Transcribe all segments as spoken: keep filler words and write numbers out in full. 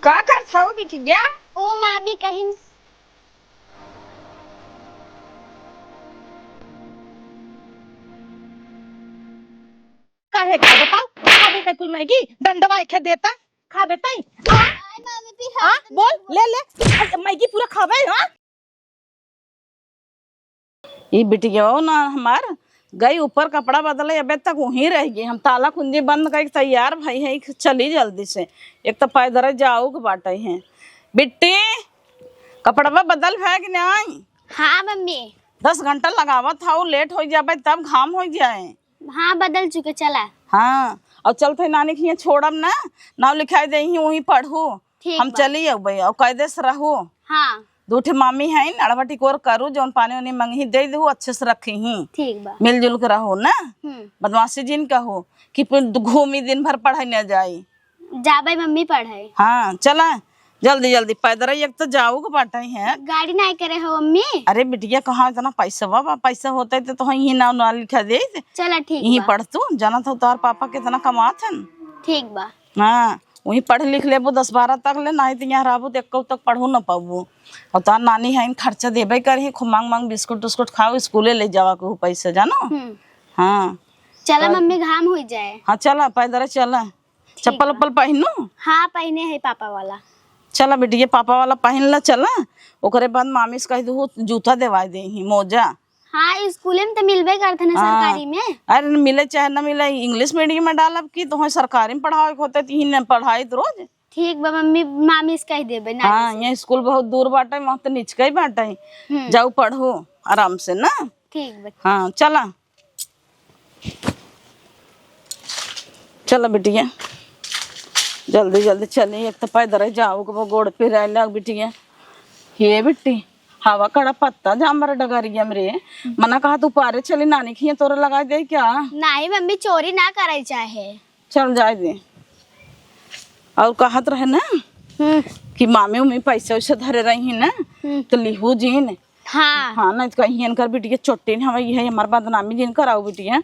का करत हऊ बिटिया? ओ मामी कहीं। काहे का बताओ? खा देते कुल मैगी, डंडवा एक देता, खा देते। आ? मामी भी आ, बोल, ले ले। अरे, मैगी पूरा खावे, हाँ? ई बिटिया ना हमार गई ऊपर कपड़ा बदले, अबे तक वहीं रह गई। हम ताला कुंजी बंद करके तैयार भई है कि चली जल्दी से, एक तो पैदल जाऊ के बाटे है। बिट्टी, कपड़वा बदल भए कि नहीं? हाँ मम्मी। दस घंटा लगावत हऊ, लेट हो जाबे तब घाम हो जाए। हाँ, बदल चुके, चला। हाँ, और चलत है नानी के हियाँ छोड़ब ना, नाव लिखाई देइहीं, वहीं पढ़ू। ठीक हम बा। चली अउबे, और कायदे से रहू। हाँ। दू ठे मामी हैं, अड़वा टिकोर करू, जौन पानी उनी मंगही दे दू, अच्छे से रखिहीं। ठीक बा। मिलजुल के रहू ना। हम्म। बदमाशी जिन कहू कि फिर घूमी दिन भर पढ़े न जाई। जाबे मम्मी पढ़े। हाँ, चला, जल्दी जल्दी पैदल एक तो जाऊ के बाटे हैं। गाड़ी नाहीं करे हो मम्मी? अरे बिटिया, कहाँ इतना पैसा बा, पैसा होते तो तोहई ही नाव ना लिखा देइत। चला ठीक यहीं बा। पढ़ तू, जानत हो तोहार पापा कितना कमात हन। ठीक बा। हाँ, वहीं पढ़ लिख लेबू दस बारह तक ले, नाहीं तो यहाँ रहबू तो एक्को तक पढ़ू न पाबू। और तोहार नानी है, खर्चा देबे करही, खूब मांग मांग बिस्कुट उस्कुट खाओ, स्कूले ले जावा के हो पैसा, जानो? हम्म। हाँ। चला तो मम्मी, घाम हो जाए। हाँ, चला, पैदल चला। ठीक चप्पल बा। उप्पल पहिनू? हाँ, पहिने है पापा वाला। चला बिटिया, पापा वाला पहिन ला, चला। ओकरे बाद मामी से कह दू, जूता देवाई देइहीं, मोजा। हाँ, स्कूले में तो मिलबे करत है ना हाँ। सरकारी में। अरे, मिले चाहे ना मिले, इंग्लिश मीडियम में डालब कि तोहई सरकारी में पढ़ावे के होते, तीन पढ़ाई तो रोज। ठीक बा मम्मी, मामी से कह देबे ना हाँ, जैसे। ये स्कूल बहुत दूर बाटे, वहाँ तो निचके ही बाटे। हम्म। जाऊ पढ़ू आराम से ना। ठीक बा। हाँ, चला। चला बिटिया, जल्दी जल्दी चली, एक तो पैदल जाऊ के वो गोड़ पिराए लाग बिटिया। हे बिट्टी, हवा कड़ा पत्ता जा हमरे डगरिया में रे। मना कहा तू पारे चली, नानी खिया तोरे लगाई दे क्या? नहीं मम्मी, चोरी ना करे चाहे। चल जाए दे। और कहत रहे ना हम्म। कि मामी उमी पैसा वैसा धरे रही है ना, हम्म। तो लिहू जीन। हाँ। हाँ, नहीं तो कहीं इनकर बिटिया चोट्टी नहीं हवे, ये हमार बदनामी जिन कराऊ बिटिया,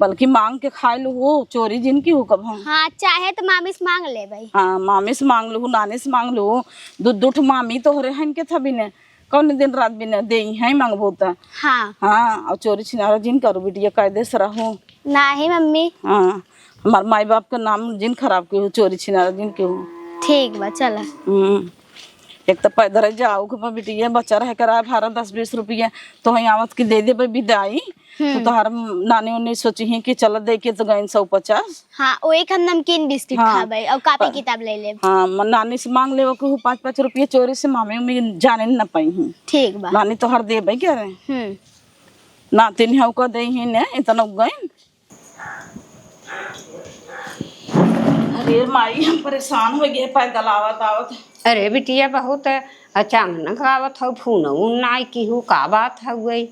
बल्कि मांग के खाए लू हो, चोरी जिन की हो कब हम। हाँ, चाहे तो मामी से मांग ले भाई। हाँ, मामी से मांग लू, नानी से मांग लू, दू दू ठो मामी तोहरे हैं के था बिने, कौन दिन रात बिने देई हैं मांगबू त। हाँ। हाँ, और चोरी छिनारा जिन करू बिटिया, कायदे से रहू। नाही मम्मी। हाँ, हमार माई बाप के नाम जिन खराब केहू, चोरी छिनारा जिन केहू। ठीक बा, चला। हम्म, एक तो पैदल जाऊ के बिटिया, बचा रहे करा भाड़ा दस बीस रुपया, तो वहीं आवत की दे देबे विदाई। हम्म। तो तोहार नानी उन्नी सोची ही कि चल दे के तो गइन सौ पचास। हाँ, ओए हम नमकीन बिस्किट हाँ। खाबे और कापी पर किताब ले लेब। हाँ, म-, नानी से मांग लेबे केहू पाँच पाँच रुपया चोरी से, मामी उमी जाने न पाई ही। ठीक बा। नानी तोहार देबे क्या रे? हम्म। नातिन है ओका दे ही ने, इतना उगइन। अरे माई, हम परेशान हो गए पैदल आवत आवत। अरे बिटिया, बहुत अचानक आवत हौ, फोन उन नाई किहू, का बात हौ गई?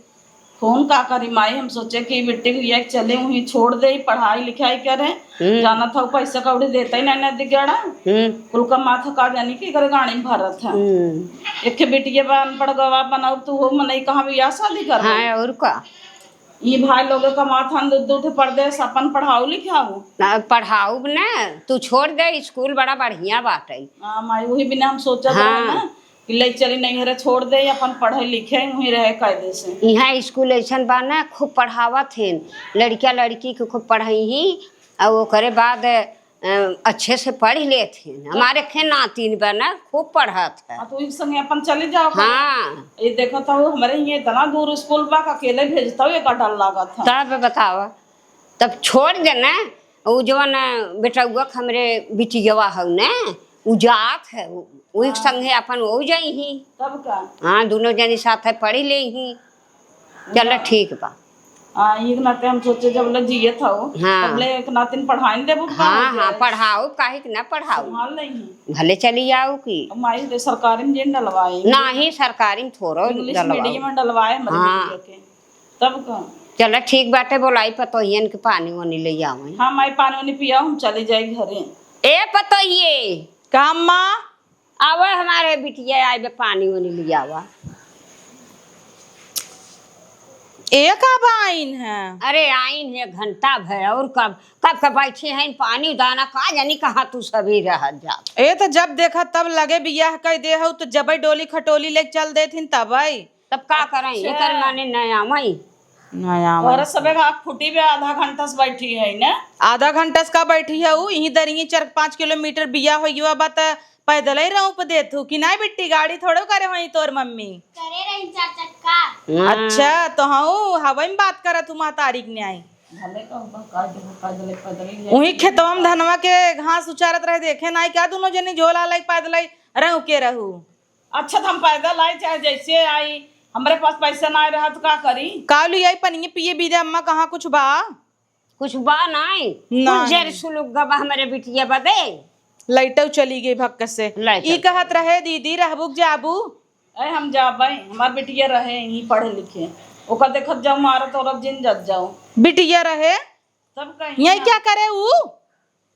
फोन का करी माई, हम सोचे कि बिट्टी भैया के चले वहीं छोड़ दे, पढ़ाई लिखाई करे। हम्म। जानत हौ पैसा कौड़ी देता ही ना, ना दिगड़ा। हम्म। कुल का माथा का जानी कि करे गाड़ी में भरत है। हम्म। एक बिटिया बा अनपढ़ गवा बनाओ, तू हो मनई कहाँ बियाह शादी कर हाँ, और का? ई भाई लोग कमात हन दू दू ठे परदेस, अपन पढ़ाऊ लिखाऊ। ना, पढ़ाऊ न, तू छोड़ दे, स्कूल बड़ा बढ़िया बाटे। हाँ, माई, वही बिना हम सोचत हाँ। रहे ना कि ले चली नैहरे छोड़ दे, अपन पढ़े लिखे, वहीं रहे कायदे से। यहाँ स्कूल ऐसन बा ना, खूब पढ़ावत हैं, लड़किया लड़की के खूब पढ़ई ही, और ओकरे बाद अ, अच्छे से पढ़ लेत हैं। हमारे खे नातिन बा ना, खूब पढ़त है। आ, तो एक संगे अपन चले जाओ। हाँ। ये देखत हौ, हमरे हियाँ इतना दूर स्कूल बा, अकेले भेजत हौ, एक डर लागत है। तब बतावा, तब छोड़ दे ना, उ जवन बेटउआ के हमरे बिटियवा हौ ना, उ जात है, उ, उ एक हाँ। संगे अपन हो जाई ही। तब का? हाँ, दोनों जनी साथ है पढ़ ले ही। चलो, हाँ। ठीक बा। आ, एक नाते हम सोचे, जब ले जियत हौ, हाँ। तब ले एक नातिन पढ़ाइन देबू, का हाँ, हो हाँ, जाए? पढ़ाऊ, काहे के ना पढ़ाऊ? संभाल लेही। भले चली आऊ की। अब माई दे सरकारी में जिन डलवाए। नाही, सरकारी में थोड़ो इंग्लिश डलवाऊ। मीडियम में डलवाए हमरे हाँ। बेटिया के। तब का? चलो, ठीक बाटे, बोलाई पतोहियन के पानी वानी ले आवे। हाँ, माई पानी वानी पियाओ, हम चले जाए घरे। ए पतोहिए। का अम्मा? आवा हमारे बिटिया, आइबे पानी वानी लियावा। ए कब आइन है? अरे आइन है घंटा भर, और कब, कब के बैठी हैं, पानी दाना का जानी कहाँ तू सभी रह जा। ए तो जब देखा तब लगे बियाह कइ दे हउ, तो जबै डोली खटोली लेके चल देथिन तबै। तब का करें, अच्छा। एकर माने न आवई। न आवई। और सबे का खुटी पे आधा घंटा से बैठी है ना? आधा घंटा से का बैठी है उ? इहीं दरिये चार पाँच किलोमीटर बियाह होइ गवा बा त पैदल ही रहूं पे देत हूँ कि नाहीं बिट्टी, गाड़ी थोड़ो करे होई तोर मम्मी। करे रही चार चक्का। हाँ। अच्छा, तो हूँ हवई में बात करत हूँ महतारी के न्याय। भले कहूँ बा, का देबो, पैदल ही, पैदल ही। उही खेतवा में धनवा के घास उचारत रहे, देखे नाहीं क्या दुनो जनी झोला लाई पैदल ही रहू के रहू। अच्छा, तो हम पैदल आई, चाहे जैसे आई, हमरे पास पैसा ना रहा, तो का करी? का लियाई पनिये पिए बीदे अम्मा, कहाँ कुछ बा? कुछ बा नाई? कुछ नाई। जेर सुलुक गबा हमरे बिटिया बदे। लइटऊ चली गई भक्क से। लइटऊ ई कहत रहे, "दीदी, रहबू क जाबू?" ए, हम जाबै, हमार बिटिया रहे, यहीं पढ़े लिखे। ओकर देखत जाऊ, मारत औरत जिन जत जाऊ। बिटिया रहे? तब कहीं यही ना। क्या करे ऊ?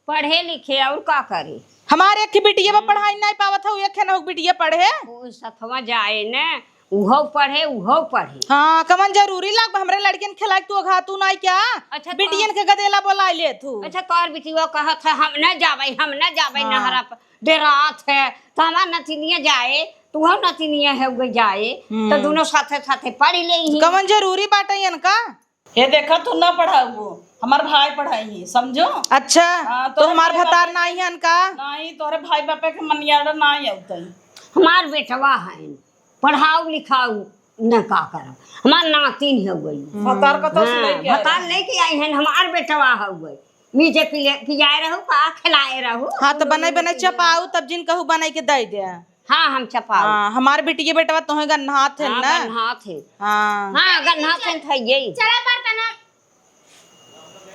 पढ़े लिखे और का करे? हमार एक ही बिटिया बा, हम्म। पढ़ाई नाई पावत हउ, एक है ना बिटिया पढ़े। ऊ सथवा जाए ने, उहो पढ़े, उहो पढ़े। हाँ, कवन जरूरी लाग बा हमरे लड़कियन खेलाए, तू अघा तू नाई क्या? अच्छा, तो बिटियन के गदेला बोलाए ले तू। अच्छा, तोहर बिटिया कहत है, "हम न जाबै, हम न जाबै हाँ। नहरा पर, डेरात है।" तो हमार नतिनिया जाए, तू हम नतिनिया है उगे जाए, हम्म। तो दुनो साथे साथे पढ़ ले ही। कवन जरूरी बाटे इनका? हे देखा, तू ना पढ़ाऊ, हमार भाई पढ़ाई है, समझो। अच्छा, हाँ, तो तोहरे हमार भाई भतार बापे नाई है अनका? नाई, तोहरे भाई बापे के मनियारा नाई आवतई। हमार बेटवा है, पढ़ाऊ लिखाऊ न का करब, हमार नातिन है गई। भतार कतौ से हाँ, लेके आए भतार रहे? लेके आई है, हमार बेटवा है गई। मीजे पिले-, पियाए रहू का, खिलाए रहू। हाँ, तो बनाई, बनाई चपाऊ, तब जिन कहू बनाई के दे दे। हाँ, हम चपाऊ। हाँ, हमार बिटिया बेटवा तोहे गन्हात है हाँ, ना? गन्हात है। हाँ। हाँ, गन्हात है, था यही। चला बर्तन।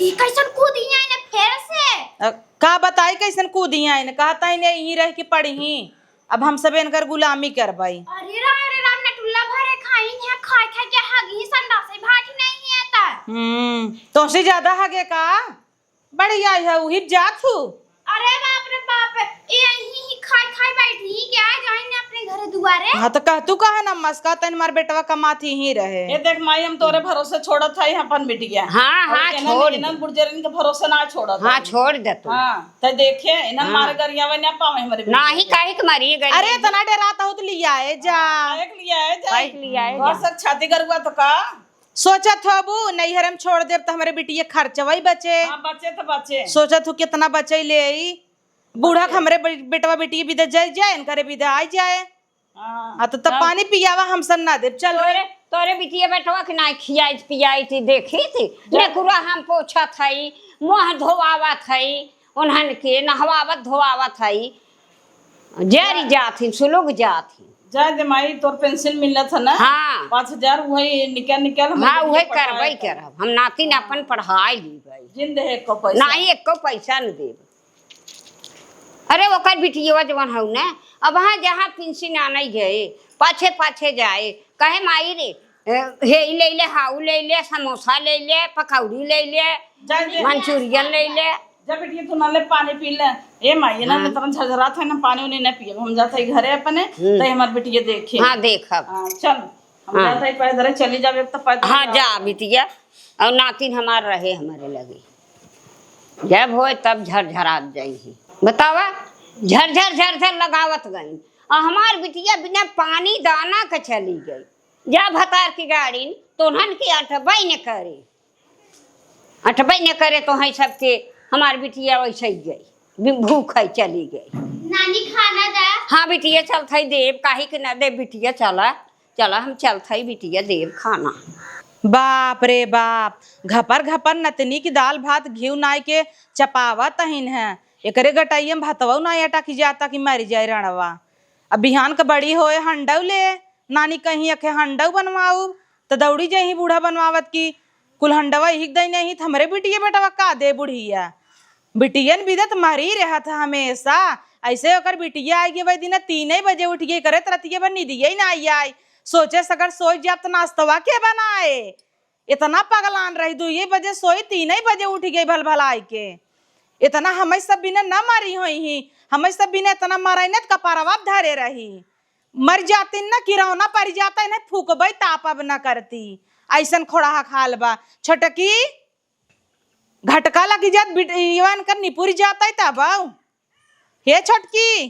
ई कैसन कूदी आइन फेर से? अ, का बताई कैसन कूदी आइन? कहता ही नहीं, यहीं रह के पढ़ी। अब हम सब इनकर गुलामी करबाई। अरे राम, अरे राम, नटुल्ला भरे खाई है, खाए खाए के हगी संडासे भाटी नहीं है त। हम्म, तोसे ज्यादा हगे का? बढ़िया है, उही जात हूँ। अरे बाप रे बाप, ए यहीं ही खाई खाई बैठी ही क्या, जाई ना अपने घरे दुआरे। हाँ, तो कह तू कहे ना मस्का, तन मार बेटवा कमात ही रहे। ए देख माई, हम तोरे भरोसे छोड़त हई अपन बिटिया। हाँ, और हाँ, इन्हन, छोड़ इन्हन दे। बुढ़जरिन के भरोसे ना छोड़त हाँ, हई। छोड़ दे तू। हाँ, ते देखे, इन्हन हाँ। मारे गरियावे ना पावे हमरे बिटिया नाही, के। काहे के मारी गई? अरे, इतना डेरात हो तो लियाए जा। हाँ, काहे के लियाए जा? काहे के लियाए तोर जा? सब छाती गरुआ तो का? सोचत होबू, नैहर में छोड़ देब त हमरे बिटिया खर्चवा ही बचे। हाँ, बचे त बचे। सोचत हूँ कितना बचे ले आई। बूढ़ा के बचे। हमरे बे-, बेटवा बिटिया बिदा जाए, जाए, इनकरे बिदा आ जाए। हाँ। हाँ, तो तब तब पानी पियावा हम सब ना देब। चल रे। तोरे, तोरे बिटिया बेटवा के ना खियाई, पियाई थी, देखी थी। जा। नेकुरा हम पोछत हई, मुँह धोआवत हई, उन्हन के नहवावत धोआवत हई। जरी जात ही, सुलुग जात ही। जाए दे माई, तोर पेंशन मिलत है ना? हाँ। पाँच हजार, वही निकल, निकल हम हाँ, लोग वही के पढ़ाई करबई कर। करब। हम नातिन हाँ। अपन पढ़ाई लीबई। जिंद है एको पैसा। नाही, एको पैसा न देब। अरे, ओकर बिटियवा जवन हऊ ना, अब हाँ जहाँ पेंशन आने गए, पाछे, पाछे जाए, कहे, "माई रे, ए, हे ई ले ले, हाँ, ऊ ले ले, समोसा ले ले, पकौड़ी ले ले, जा, जा। मंचूरियन ले ले।" जा बिटिया, तू ना ले, पानी पी ले। ए माई, ये ना हाँ। मैं तरह झरझरात है ना, पानी उनी ना पिए। हम जाते ही घरे अपने, हम्म। तो हमार बिटिया देखे। हाँ, देखब। हाँ, चल। हम हाँ। जाते ही पैदल चली जावे, तो पैदल हाँ, जाओ। जा बिटिया, और नातिन हमार रहे हमारे लगे। जब होए तब झरझरात जाई ही। बतावा, झरझर, झरझर लगावत गई। आ हमार बिटिया बिना पानी दाना के चली गई। जा भतार की गाड़ी, तोहन के अटबई न करे। अटबई न करे तो है सबके, हमार बिटिया वैसे ही गई, बि-, भूख है चली गई। नानी खाना दा। हाँ बिटिया, चलत है देब, काहे के ना देब बिटिया, चला, चला हम चलत है बिटिया देब खाना। बाप रे बाप, घपर घपर नतनी की दाल भात घिउ नाई के चपावत अहिन है। एकरे गटइया में भतवउ नाई अटा की जाता कि मरि जाए रणवा। अब बिहान के बड़ी होए हंडउ ले, नानी कहीं अखे हंडउ बनवाउब, त दौड़ी जइहीं बूढ़ा बनवावत की, "कुल हंडवा इहिक दई नहीं, त हमरे बिटिया बेटवा का दे बुढ़िया?" बिटियन बिदत मरी रहत ह हमेशा। ऐसे ओकर बिटिया आइ गे वही दिन तीन बजे उठ गे, करे त रतिया भर निदिया ही ना आई। सोचे सगर सोई जाब त नाश्तवा के बनाए? इतना पगलान रही, दुइये बजे सोई, तीन बजे उठ गई भल भलाई के। इतना हमें सब बिना न मरी होई ही, हमें सब बिना इतना मराई न त कपारवा धरे रही। मर जाती न, किरौना परि जाता, इन्हें फूकबई ताप अब न करती। अइसन खोड़हा खाल बा। छोटकी, घटका लगी जात, बिट-, इवन कर निपुर जात है तब आऊ। हे छोटकी।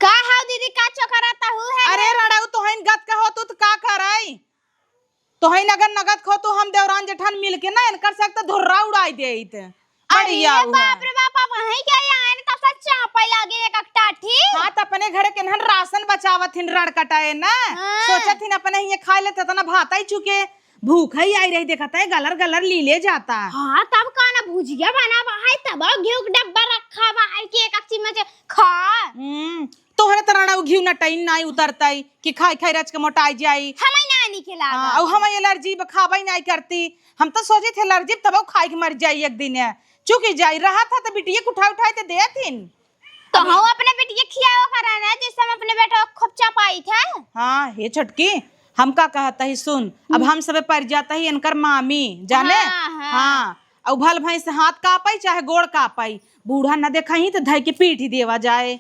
का हाउ दीदी, का चोकरात हउ है? अरे रड़ाऊ, तोहइन गत का हो तू त का करई? तोहइन अगर नगद खो तो हम देवरान जेठान मिलके ना इनकर से एक तो धुर्रा उड़ाई देइत। अरे अड़िया हुआ। बाप रे बाप, अब वहीं क्या यहाँ है ना, तब से चापे लागे एक एक टाठी। हाँ, त अपने घरे केनहन राशन बचावत हिन, रड़ कटाए ना। हाँ। सोचत हिन अपने हिये खाए ले, त इतना भात ही चुके। भूख ही आई रही, देखत है गलर गलर लीले जाता। हाँ, तब का ना भुजिया बनावा है, तब घिउ के डब्बा रखा बा है कि एक एक चम्मच खा। हम्म, तोहरे त रड़ाऊ घिउ नटइन नाई उतरतई कि खाई खाई रच के मोटाई जाई। हमें ना निके लागा। हाँ, अउ हमें एलर्जी बा, खाबई नाई करती। हम त सोचित है एलर्जी तब खाई के मर जाई एक दिन। चुकी जाई, रहत है त बिटिये के उठा उठाई त देत हिन। तो अभी हम अपने बिटिये खियावा करा ना, जिससे हम अपने बेटा को खूब चपाई थे। हाँ, हे छोटकी, हम का कहत ही सुन, अब हम्म। हम सबे पर जात ही इनकर मामी, जाने? हाँ, हाँ। हाँ, अउ भल भैंस हाथ कापई चाहे गोड़ कापई, बूढ़ा न देखा ही त धई के पीठ ही देवा जाए।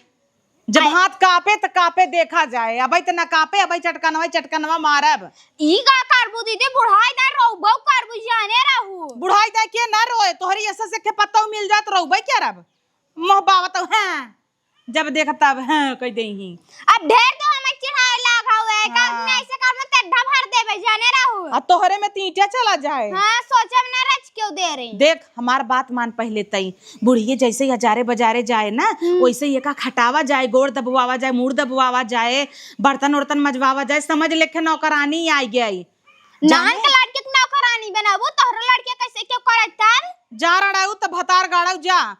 जब आई। हाथ कापे त कापे देखा जाए, अबई त ना कापे, अबई चटकनवा चटकनवा मारब। ई का करबू दीदी, बुढ़ाई दा रोबो करबू जाने रहू। बुढ़ाई दा के ना रोए, तोहरी ऐसा से के पत्तौ मिल जात रोबे के रब। मोह बावत हाँ, जब देख तब हाँ कह दे ही। अब ढेर तो हमें चिढ़ाए लाग हवे, का हाँ। मैं ऐसे करबू ते ढभर देबे जाने रहू। आ तोहरे में तींटिया चला जाए। हाँ, सोचे में ना रच क्यों दे रही। देख हमार बात मान पहले तई। बुढ़िये जैसे ही हजारे बजारे जाए ना, हम्म। वैसे ही एका खटावा जाए, गोड़ दबवावा जाए, मुड़ दबवावा जाए, बर्तन उर्तन मजवावा जाए, समझ लेखे नौकरानी आई गई। नान जाने? के लड़के के नौकरानी बनाबू, तोहरो लड़के कैसे क्यों करत तब? जा रड़ाऊ त भतार गाड़ाऊ जा,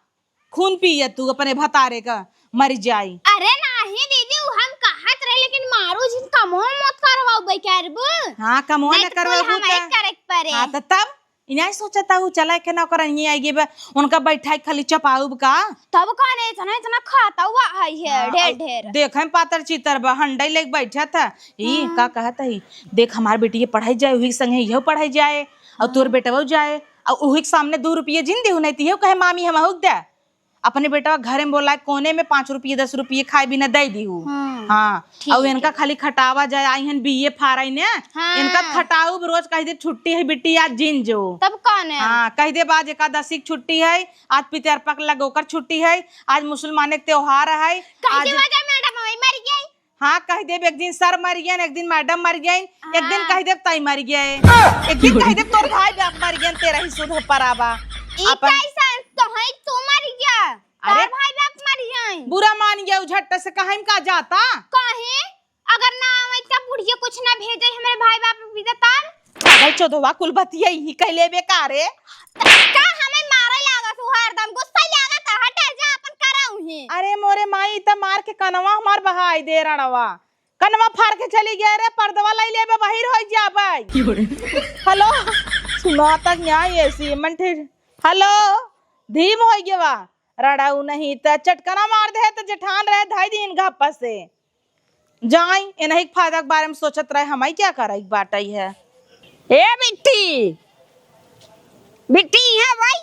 खून पिए तू अपने भतारे का, मर जाई। अरे नाही दीदी, उ हम कहत रहे, लेकिन मारू जिन कमो मत करवाऊ बे करबू। हाँ, कमो नहीं न त कुल करवाबू हमें त। करे के पड़े। हाँ, त तब इनाय सोचत हूँ, चला के नौकरानी आइगे बा, उनका बैठाई खाली चपाउब का। तब कौन है इतना, इतना खाता हुआ है, है, हाँ, ढेर, अब ढेर। देखे में पातर चितर बा, हंडई लेके बैठा था। ई हाँ। का कहत है, देख हमार बेटी ये पढ़ाई जाए, वही संगे यहू पढ़ाई जाए, और तोर हाँ। बेटवा जाए, और वही के सामने दो रुपये जिन देहु, नहीं तो यहू कहे, "मामी, हम अहुक दे।" अपने बेटवा घरे में बोलाए, कोने में पाँच रुपये, दस रुपये खाए बिना दे दीहू। हाँ। हाँ, ठीक और इनका है। खाली खटावा जाए, आई हन बीए फाराई ने, हाँ। इनका खटाउब रोज कह दे, "छुट्टी है बिट्टी, आज जिन जो।" तब कौन है? हाँ, कह दे, "आज एकादशी की छुट्टी है, आज पितरपक लगोकर छुट्टी है, आज मुसलमान के त्योहार है।" कह आज दे, "बाजा मैडम, वही मर गई।" हाँ, कह देब, एक दिन सर मर गयन, एक दिन मैडम मर गयन, एक दिन हाँ। कह देब तई मर गए, एक दिन कह देब तोर भाई बाप मर गयन, तेरा ही सुध पराबा। ई अपन कैसन तो है, तू मर गया, अरे, तोर भाई बाप मर गए। बुरा मान गया, उ झट्ट से कहे में का जाता? कहे, अगर ना आवे त बुढ़िया कुछ ना भेजे हमरे भाई बाप भी तब। पागल चोदवा, कुल बतिया ही कहले बेकारे। का हमें मारे लागत हु हरदम, गुस्सा लागत है, हटे जा अपन कराऊ ही। अरे मोरे माई, ई त मार के कनवा हमार बहाई दे रड़वा। कनवा फाड़ के चली गए रे, पर्दवा लई लेबे, बहिर होई जाबे। हेलो, सुना तक न्याय ऐसी मन ठीक। हेलो, धीम होई गवा। रड़ाऊ नहीं त चटकना मार दे त जेठान रहे, धाई दीन घप्पा से। जाई, इन्हीं के फायदा के बारे में सोचत रहे, हमाई क्या करे के बाटई है। ए बिट्टी, बिट्टी, यहाँ भाई।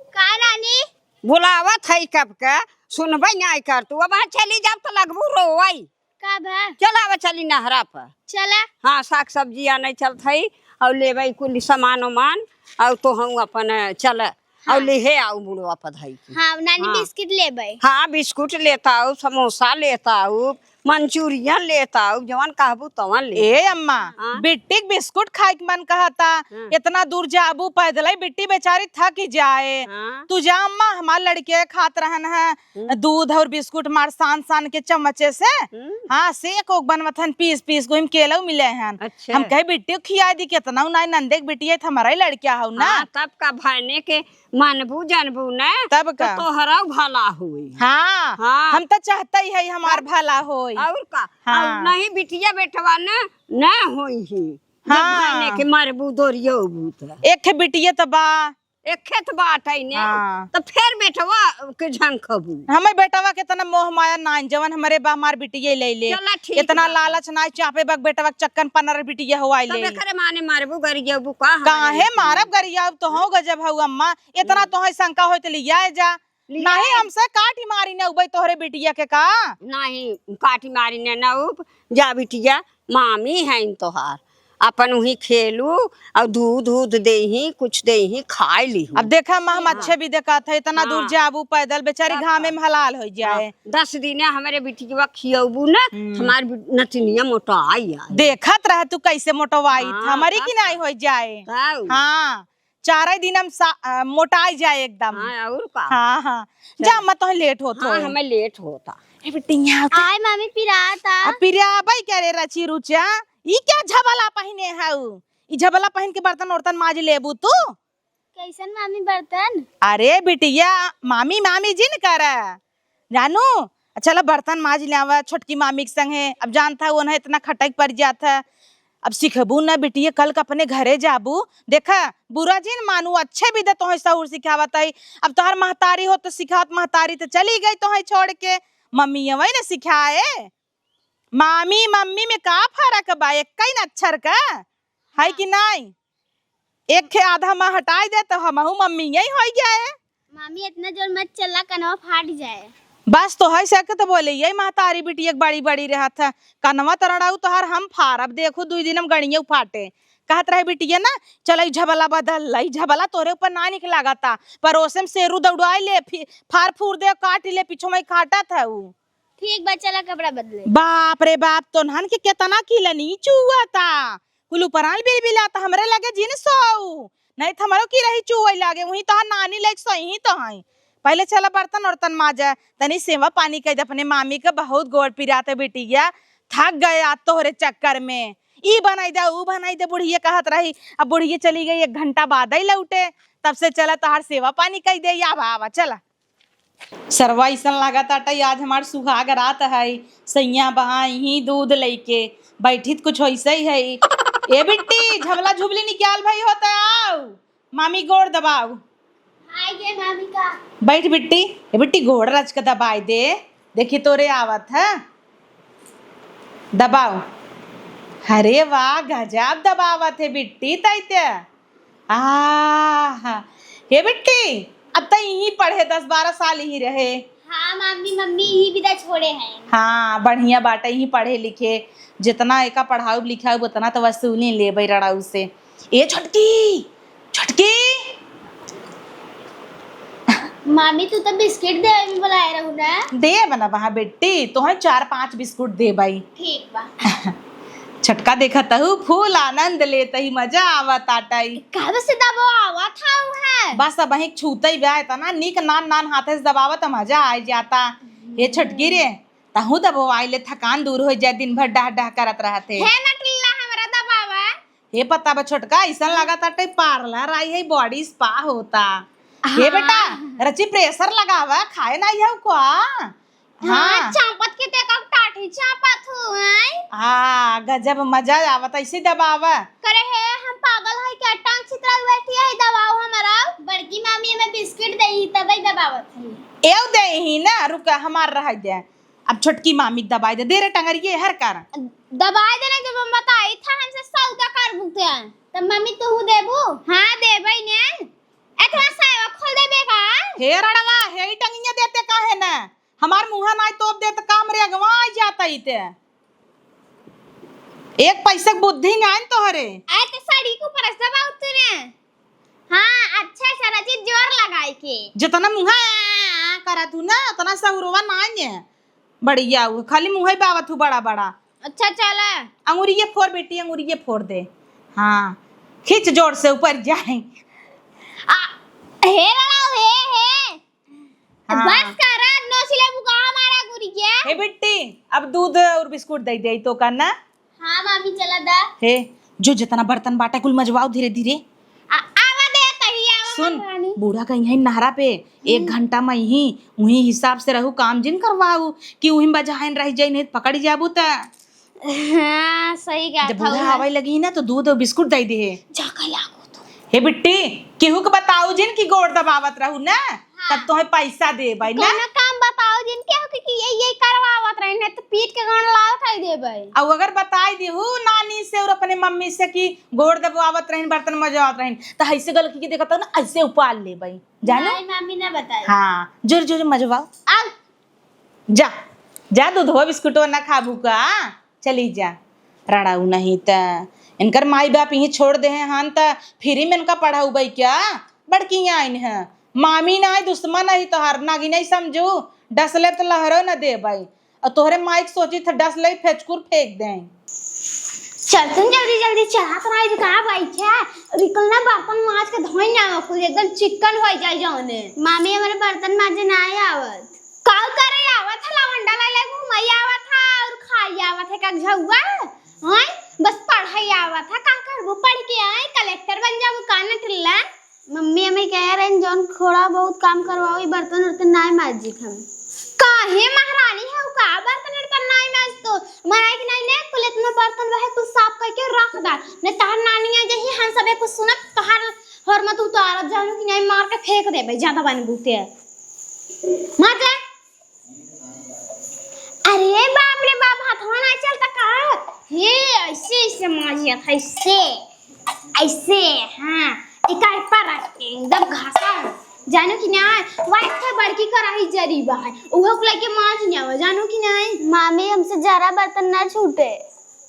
का नानी? बुलावत है कब के, सुनबे नहीं कर तू। अब चली जाब त लगबू रोवई। का बा? चल आवा, चली नहरा पर। चला। हाँ, साग सब्जी आने चलत है और लेबे कुल सामान उमान और तो हम अपन चल हाँ। और लेहे आऊ मुड़वा पर धई के। हाँ, नानी हाँ। बिस्किट लेबै। हाँ, बिस्कुट लेत आऊ, समोसा लेत आऊ, मंचूरियन लेत आऊ, जवन कहबू तवन ले। ए अम्मा, हाँ। बिट्टी के बिस्कुट खाए के मन कहता, हाँ। इतना दूर जाबू पैदल ही, बिट्टी बेचारी थक ही जाए। हाँ। तू जा अम्मा, हमार लड़के खात रहन है, हम्म। दूध और बिस्कुट मार सान सान के चम्मचे से। हम्म। हाँ, सेक ओक बनवत हन, पीस पीस को हम केलऊ मिले हन। अच्छा। हम कहे बिट्टी खिया दी, कितना उनाई नंदे के बिटिया त हमारा ही लड़किया हऊ ना। हाँ, तब का भाने के मानबू जानबू ना, तब तो का? तोहरा भला होई। हाँ, हाँ। हम तो चाहते ही है हमार तब भला होई। और का? हाँ। और नहीं बिटिया बेटवा ना, ना होई ही। जब हाँ। भाने के मारबू दोरियो बूत। एक ठे बिटिया त बा। एक खेत बात है ने, हाँ। तो फिर बेटवा के झंखबू। हमें बेटवा के इतना मोह माया नाई, जवन हमरे बा हमार बिटिया ले ले। चला ठीक इतना बा। लालच नाई, चापे बक बेटवा के चक्कन पनर बिटिया हो आई तब ले। एकरे माने मारबू, गरियाबू का हमरे काहे बिटिया? मारब गरियाब तो हो गजब हऊ अम्मा, इतना हम्म। तोहे शंका होय त लिया जा। लिया नहीं है। हमसे काटी मारी ने उबई तोहरे बिटिया के का? नहीं, काटी मारी ने ना उब, जा बिटिया, मामी है इन तोहार। अपन उही खेलू और दूध, दूध देही, कुछ देही, खाए ली। अब देखा, माँ, हम हाँ। अच्छे भी देखत है, इतना दूर हाँ। जाबू पैदल, बेचारी हाँ, घामे हाँ। में हलाल हो जाए। हाँ, दस दिने हमरे बिटिया खियौबू ना, हम्म। हमार बि-, नतिनिया मोटाई आई। देखत रह तू कैसे मोटवाई हाँ, था, हमारी तब की नाई का। हो जाए। तब। हाँ, चार ही दिन हम सा-, अ, मोटाई जाए एकदम। हाँ, और का? हाँ, हाँ। चल। जा, मैं तो लेट होत हाँ, होए। हमें लेट होता। ए बिटिया, आय मामी, पिराता। अब पिराबई क्या रे रची रुचा? ई क्या झबला पहिने हऊ? ई झबला पहिन के बर्तन ओर्तन माज लेबू तू? कैसन मामी बर्तन? अरे बिटिया, मामी, मामी जिन कर। जानू, चला बर्तन माज ल्यावा छोटकी मामी के संगे। अब जानत है, उन्हें इतना खटक पड़ जात है। अब सिखबू न बिटिया, कल के अपने घरे जाबू। देखा, बुरा जिन मानू, अच्छे भी दे तोहे सहूर सिखावत है। अब तोहर महतारी हो तो सिखावत, महतारी तो चली गई तोहे छोड़ के। मम्मी वही न सिखाए। मामी, मम्मी में का फरक बा? एक ही न अक्षर का, है कि नाई? एक खे आधा माँ हटाई दे तो हमहू मम्मी यही हो गया है। मामी, इतना जोर मत चला, कनवा फाट जाए। बस तो है सके तो बोले, यही महतारी बिटिया के बड़ी बड़ी रहत है। कनवा तो रड़ाऊ तोहार हम फारब, देखू दुई दिन हम गणिये फाटे। कहत रहे बिटिया ना, चल ई झबला बदल ला, ई झबला तोरे ऊपर ना निक लागता। परोसे में शेरू दौड़ाई ले, फि-, फार फूर दे, काट ले, पीछो में काटत है ऊ। ठीक बा, चला कपड़ा बदले। बाप रे बाप, तोन्हन के केतना किलनी चुआता। कुल उपरान बिलबिलात हमरे लगे जिन सोऊ, नहीं त हमरो की रही चुवई लागे, वहीं तोहार नानी लायक सोई ही तो हई। पहले चला बर्तन ओर्तन माजा, तनी सेवा पानी कइ दे अपने मामी के, बहुत गोड़ पिरात है बिटिया, थक गए आज तोहरे चक्कर में। ई बनाई दे, ऊ बनाई दे, बुढ़िया कहत रही। अब बुढ़िया चली गई, एक घंटा बाद ही लौटे, तब से चला तोहार सेवा पानी कइ दे। आवा, आवा, चला। सरवा अइसन लागत आटे, आज हमार सुहाग रात है, सैया बहा इहीं दूध लइके बैठित कुछ वैसे ही है। ए बिट्टी, झबला झुबली निकाल भाई होता, आओ, मामी गोड़ दबाओ। आइए मामी का। बैठ बिट्टी। ए बिट्टी, गोड़ रच के दबाई दे, देखी तोरे आवत है, दबाओ। अरे वाह, गजब दबावत है बिट्टी तैते। आहा, हे बिट्टी, अब त इहीं पढ़े, दस बारह साल इहीं रहे। हाँ मामी, मम्मी इहीं बिदा छोड़े हैं। हाँ, बढ़िया बाटे, इहीं पढ़े लिखे, जितना एका पढ़ाउब लिखाउब उतना त वसूली लेबे रड़ाऊ से। ए छोटकी, छोटकी। मामी, तू तो बिस्किट देवे में बुलाए रहू ना। देब ना बहा बेटी, तोहे चार पाँच बिस्कुट देबई। ठीक बा। छोटका देखत हऊ, फुल आनंद लेत ही, मजा आवत आटई। कब से दबावत हऊ है? बस अब वहीं छूतई बा, इतना नीक नान नान हाथे से दबावत, मजा आ जाता। हे छोटकी रे, तहूँ दबवाई ले, थकान दूर हो जाए, दिन भर डह डह करत रहत है। हे नटल्ला, हमरा दबावा। हे पता बा छोटका, अइसन लागत आटे पार्लर आई है, बॉडी स्पा होता। हे बेटा, हाँ। रची प्रेशर लगावा, खाए ना आई हऊ का? हाँ, हाँ। चापत के ते कब टाटी चापत हूँ, हैं? हाँ, गजब मजा आवत, ऐसे दबावा। करे हे, हम पागल है क्या? टांग छितरा के बैठी है, दबाओ हमारा। बड़की मामी हमें बिस्किट दे ही, तबे दबावत है। एव दे ही ना, रुका, हमार रह दे। अब छोटकी मामी दबाई दे, दे रे टंगरिये हर कर। दबाई देना, जब हम बताई था, हमसे सौदा कर बुकते हैं, तब मम्मी तू देबू? हाँ, देबई ने। ए, थोड़ा सा खोल देबे का? हे रड़वा, हे ई टंगिया देते काहे ना? हमार मुँहा नाई तोप दे त काम रे अगवा आ जाता ही ते। एक पैसा के बुद्धि नाई तोहरे। आए ते साड़ी के ऊपर ऐसा बात तूने। हाँ, अच्छा, अच्छा, रचित जोर लगाई के। जितना मुँहा आ, आ, आ करत हूँ ना, उतना सहुरवा नाई है। बढ़िया हुआ, खाली मुँहे बावत हूँ बड़ा, बड़ा। अच्छा, चला। अंगुरिये फोड़ बेटी, अंगुरिये फोड़ दे। हाँ, खींच जोर से ऊपर जाए। आ, हे लड़ाओ, हे, हे। हाँ। बस कर, नोच लेबू का हमारा गुरी के? हे बिट्टी, अब दूध और बिस्कुट दे दे तो का ना। हाँ मामी, चला दा। हे, जो जितना बर्तन बाटा कुल मजवाओ धीरे धीरे। आ, आवा दे तही, आवा सुन, मत रानी। बूढ़ा कहीं है नहरा पे, एक हम्म। घंटा में ही उही हिसाब से रहू, काम जिन करवाऊ कि उही बजाहन रह जाई, नहीं पकड़ जाबू त। हाँ, सही कहा जब था बूढ़ा उहे। आवे लगी ना, तो दूध और बिस्कुट दे दे। जा कल लागो तो। हे बिट्टी, केहू के बताऊ जिन कि गोड़ दबावत रहू ना, हाँ। तब तोहे पैसा देबै ना। कोनो काम बताऊ जिन केहू के कि ये, ये करवावत रही ना, तो पीट के गांड लाल खाई देबै। और अगर बताई देहू नानी से और अपने मम्मी से कि गोड़ दबावत रही, बर्तन मजवावत रही, तो ऐसे गलकी के देखत हो ना, ऐसे उपाल लेबै, जानो? नहीं, मम्मी ना बताई। हाँ, जोर जोर मजवाओ। आ, जा, जा, दूधवा बिस्कुटवा ना खाबू का? चली जा। रड़ाऊ नहीं त। इनकर माई बाप यहीं छोड़ देहे हन त फ्री में इनका पढ़उबइ क्या? बड़की आइन है, मामी नाहीं दुश्मन ही तोहार, नागिन ही समझू, डस लेब त लहरो न देबइ। अउर तोहरे माई के सोची था डस ले फेचकुर फेंक दें। चल तुम जल्दी जल्दी चला, तो आई का बैठे, निकलना बर्तन माज के धोई ना, कुल एकदम चिकन होइ जाए जौने। मामी, हमरे बर्तन माजे ना आवत। का करे आवत है? लवंडा ले ले घूमई आवत है अउर खाई आवत है का झउआ? हैं? बस पढ़ई आवत है, का करबू पढ़ के? आए कलेक्टर बन जाबू का नटुल्ला? मम्मी हमें कहे रहे जौन थोड़ा बहुत काम करवाओ, ई बर्तन उर्तन नाय माजित हम। काहे महारानी है का बर्तन उर्तन नाय माज तो? मराई के नाई ने कुल इतना बर्तन वहे कुल साफ करके रख दा। ने तहार नानी आ जही हम सबे कुछ सुनत तहार हर मत उतारत जानू कि नाई मार के फेंक देबे ज्यादा बन बूते। मार दे। अरे बाप रे बाप, हथवा ना चलता का? हे, ऐसे, ऐसे माजिया था, ऐसे, ऐसे, हाँ, इकाई पर रख के एकदम घासा। जानू कि ना, वाइफ था बड़की कराही जरी बा है, उहो को लेके माज नहीं आवा, जानू कि ना? मामी, हमसे जरा बर्तन ना छूटे।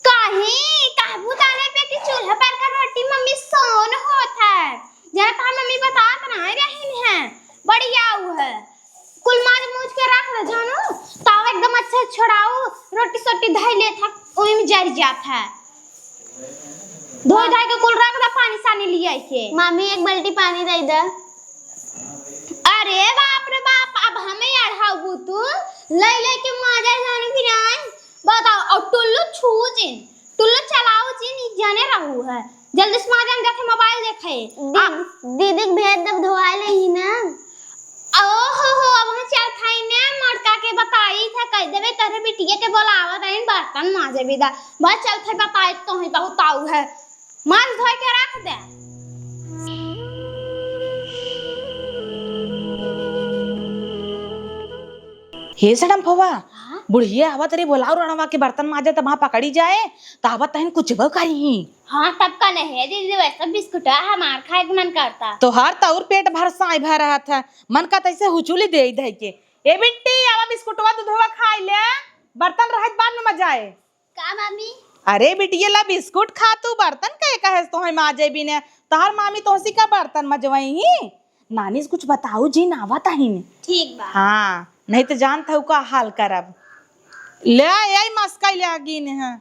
काहे? कहबू ताने पे कि चूल्हा पर का रोटी मम्मी सोन होत है। जरा तो मम्मी बतात ना रही है, बड़ी आऊ है। कुल माज मूज के रख दे जानू, तावा एकदम अच्छे छोड़ाऊ, रोटी सोटी धइ लेत है, ओही में जरि जात है। धोई धाई के कुल रख दे, पानी सानी लियाई के। मामी, एक बाल्टी पानी दे दे। अरे बाप रे बाप, अब हमें अढ़ाऊ तू, लइ लइ के माजा जानू कि नाई। बताओ, और टुल्लू छू जिन, टुल्लू चलाओ जिन, ई जाने रहू है। जल्दी से माजन जाके मोबाइल देखे। दी-, आ। दीदी के भेज देब, धोआ लेही ना। ओहो हो, अब हम चल थाई ने, मोटका के बताई था, कह देबे तोहरे बिटिया के बोलावत हईन, बर्तन माजे बिदा। बस चल थाई बताई तो ही बहुत आऊ है। माज धोए के रख दे। हे सड़म फवा, हाँ? बुढ़िया आवत रही, बोलाओ रणवा के बर्तन माजे, तब वहाँ पकड़ी जाए, त आवत तहन कुछ वो करी। हाँ, तब का नहीं है दीदी, वैसे बिस्कुट हमार खाए के मन करता। तोहार तौर पेट भर साई भर रहत है, मन का तैसे हुचुली दे धई के। ए बिट्टी, आवा बिस्कुटवा दूधवा खाई ले, बर्तन रहत बाद में मजा आए। का मामी? अरे बिटिया, ला बिस्कुट खा तू, बर्तन कहे कहे तोहे माजे बिने, तोहार मामी तोहसी का बर्तन मजवई ही? नानी से कुछ बताऊ जिन, आवत हईन। ठीक बा। हाँ, नहीं तो जानत हऊ का हाल करब। ले, यही मस्का ले आगिन है।